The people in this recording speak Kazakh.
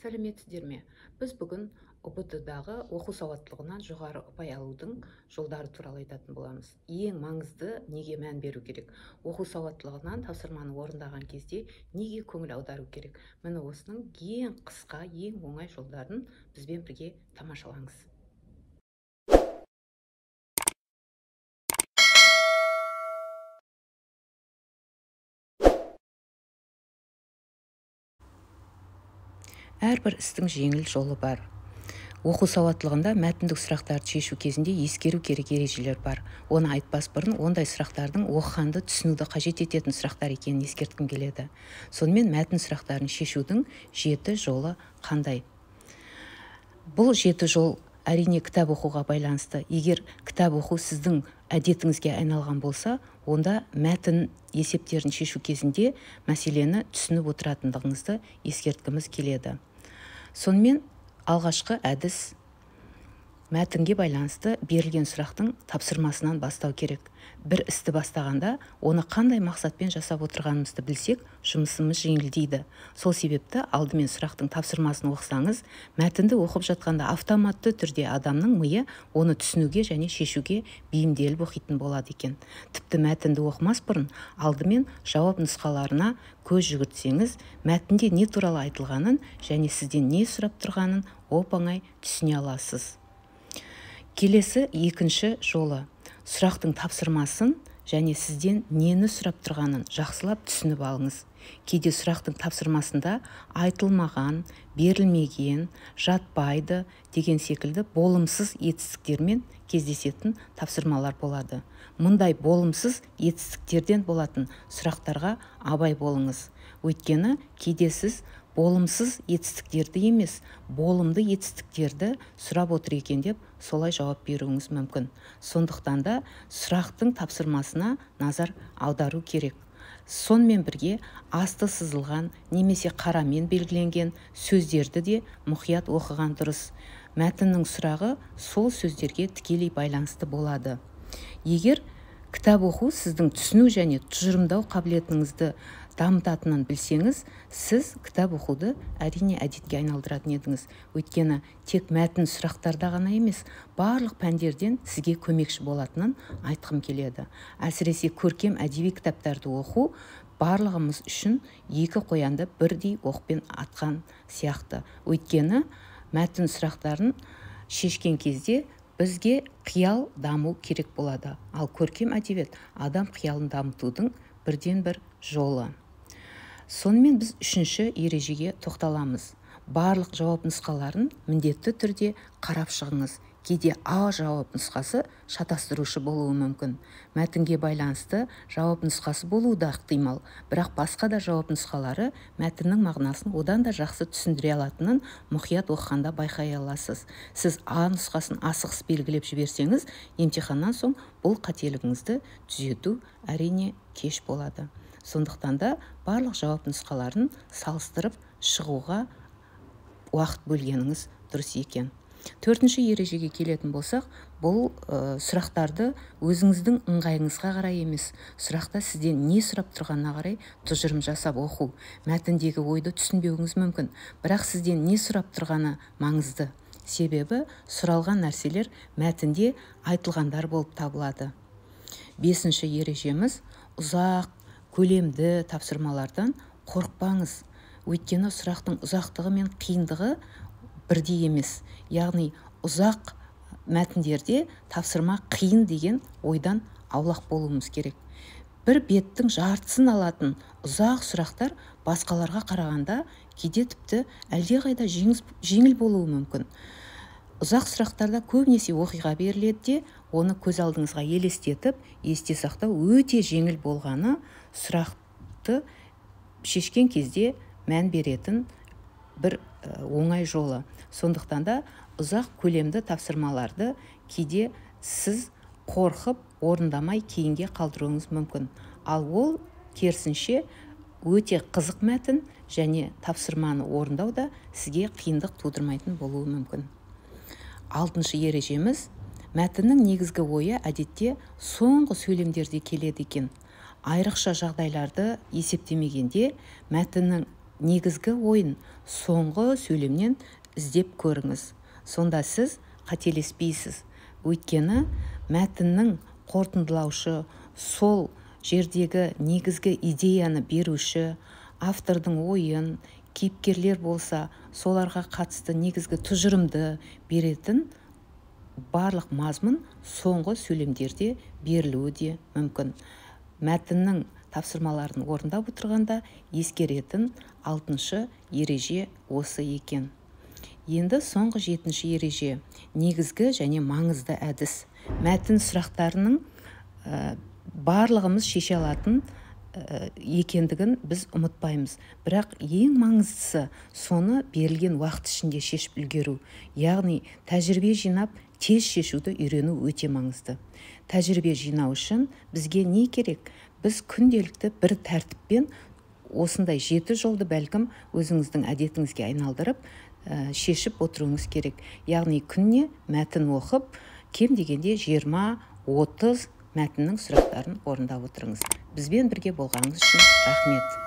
Сәлеметсіздер ме? Біз бүгін ҰБТ-дағы оқу сауаттылығынан жоғары ұпай алудың жолдары туралы айтатын боламыз. Ең маңызды неге мән беру керек? Оқу сауаттылығынан тапсырманы орындаған кезде неге көңіл аудару керек? Міне осының ең қысқа, ең оңай жолдарын бізбен бірге тамашалаңыз. Әрбір істің жеңіл жолы бар. Оқу сауаттылығында мәтіндік сұрақтарды шешу кезінде ескеру керек ережелер бар. Оны айтпас бұрын ондай сұрақтардың оқығанды түсінуді қажет ететін сұрақтар екенін ескерткім келеді. Сонымен мәтін сұрақтарын шешудің 7 жолы қандай? Бұл 7 жол әрине кітап оқуға байланысты. Егер кітап оқу сіздің әдетіңізге айналған болса, онда мәтін есептерін шешу кезінде мәселені түсініп отыратындығыңызды ескерткіміз келеді. Сонымен алғашқы әдіс мәтінге байланысты берілген сұрақтың тапсырмасынан бастау керек. Бір істі бастағанда оны қандай мақсатпен жасап отырғанымызды білсек, жұмысымыз жеңілдейді. Сол себепті алдымен сұрақтың тапсырмасын оқысаңыз, мәтінді оқып жатқанда автоматты түрде адамның миы оны түсінуге және шешуге бейімделіп оқитын болады екен. Тіпті мәтінді оқымас бұрын алдымен жауап нұсқаларына көз жүгіртсеңіз, мәтінде не туралы айтылғанын және сізден не сұрап тұрғанын оп-оңай түсіне аласыз. Келесі екінші жолы. Сұрақтың тапсырмасын және сізден нені сұрап тұрғанын жақсылап түсініп алыңыз. Кейде сұрақтың тапсырмасында айтылмаған, берілмеген, жатпайды деген секілді болымсыз етістіктермен кездесетін тапсырмалар болады. Мұндай болымсыз етістіктерден болатын сұрақтарға абай болыңыз. Өйткені кейде сіз болымсыз етістіктерді емес, болымды етістіктерді сұрап отыр екен деп солай жауап беруіңіз мүмкін. Сондықтан да сұрақтың тапсырмасына назар аудару керек. Сонымен бірге асты сызылған немесе қарамен белгіленген сөздерді де мұқият оқыған дұрыс. Мәтіннің сұрағы сол сөздерге тікелей байланысты болады. Егер кітап оқу сіздің түсіну және тұжырымдау қабілетіңізді дамытатынын білсеңіз, сіз кітап оқуды әрине әдетке айналдыратын едіңіз. Өйткені тек мәтін сұрақтарда ғана емес, барлық пәндерден сізге көмекші болатынын айтқым келеді. Әсіресе көркем әдеби кітаптарды оқу барлығымыз үшін екі қоянды бірдей оқпен атқан сияқты. Өйткені мәтін сұрақтарын шешкен кезде бізге қиял даму керек болады. Ал көркем әдебиет адам қиялын дамытудың бірден-бір жолы. Сонымен біз үшінші ережеге тоқталамыз. Барлық жауап нұсқаларын міндетті түрде қарап шығыңыз. Кейде А жауап нұсқасы шатастырушы болуы мүмкін. Мәтінге байланысты жауап нұсқасы болуы да ықтимал, бірақ басқа да жауап нұсқалары мәтіннің мағынасын одан да жақсы түсіндіре алатынын мұқият оқығанда байқай аласыз. Сіз А нұсқасын асығыс белгілеп жіберсеңіз, емтиханнан соң бұл қателігіңізді түзету әрине кеш болады. Сондықтан да барлық жауап нұсқаларын салыстырып шығуға уақыт бөлгеніңіз дұрыс екен. Төртінші ережеге келетін болсақ, бұл сұрақтарды өзіңіздің ыңғайыңызға қарай емес, сұрақта сізден не сұрап тұрғанына қарай тұжырым жасап оқу. Мәтіндегі ойды түсінбеуіңіз мүмкін, бірақ сізден не сұрап тұрғаны маңызды. Себебі сұралған нәрселер мәтінде айтылғандар болып табылады. Бесінші ережеміз ұзақ көлемді тапсырмалардан қорықпаңыз. Өйткені сұрақтың ұзақтығы мен қиындығы бірдей емес. Яғни ұзақ мәтіндерде тапсырма қиын деген ойдан аулақ болуымыз керек. Бір беттің жартысын алатын ұзақ сұрақтар басқаларға қарағанда кейде тіпті әлдеқайда жеңіл болуы мүмкін. Ұзақ сұрақтарда көбінесе оқиға беріледі де, оны көз алдыңызға елестетіп, есте сақтау өте жеңіл болғаны сұрақты шешкен кезде мән беретін бір оңай жолы. Сондықтан да ұзақ көлемді тапсырмаларды кейде сіз қорқып орындамай кейінге қалдыруыңыз мүмкін. Ал ол керісінше өте қызық мәтін және тапсырманы орындау да сізге қиындық тудырмайтын болуы мүмкін. Алтыншы ережеміз, мәтіннің негізгі ойы әдетте соңғы сөйлемдерде келеді екен. Айрықша жағдайларды есептемегенде мәтіннің Негізгі ойын соңғы сөйлемнен іздеп көріңіз. Сонда сіз қателеспейсіз. Өйткені мәтіннің қорытындылаушы, сол жердегі негізгі идеяны беруші, автордың ойын, кейіпкерлер болса, соларға қатысты негізгі тұжырымды беретін барлық мазмұн соңғы сөйлемдерде берілуі де мүмкін. Мәтіннің тапсырмаларын орындап отырғанда ескеретін алтыншы ереже осы екен. Енді соңғы жетінші ереже, негізгі және маңызды әдіс. Мәтін сұрақтарының барлығымыз шеше алатын екендігін біз ұмытпаймыз. Бірақ ең маңыздысы соны берілген уақыт ішінде шешіп үлгеру. Яғни тәжірибе жинап, тез шешуді үйрену өте маңызды. Тәжірибе жинау үшін бізге не керек? Біз күнделікті бір тәртіппен осындай 7 жолды бәлкім өзіңіздің әдетіңізге айналдырып, шешіп отыруыңыз керек. Яғни күніне мәтін оқып, кем дегенде 20-30 мәтіннің сұрақтарын орындап отырыңыз. Бізбен бірге болғаныңыз үшін рахмет.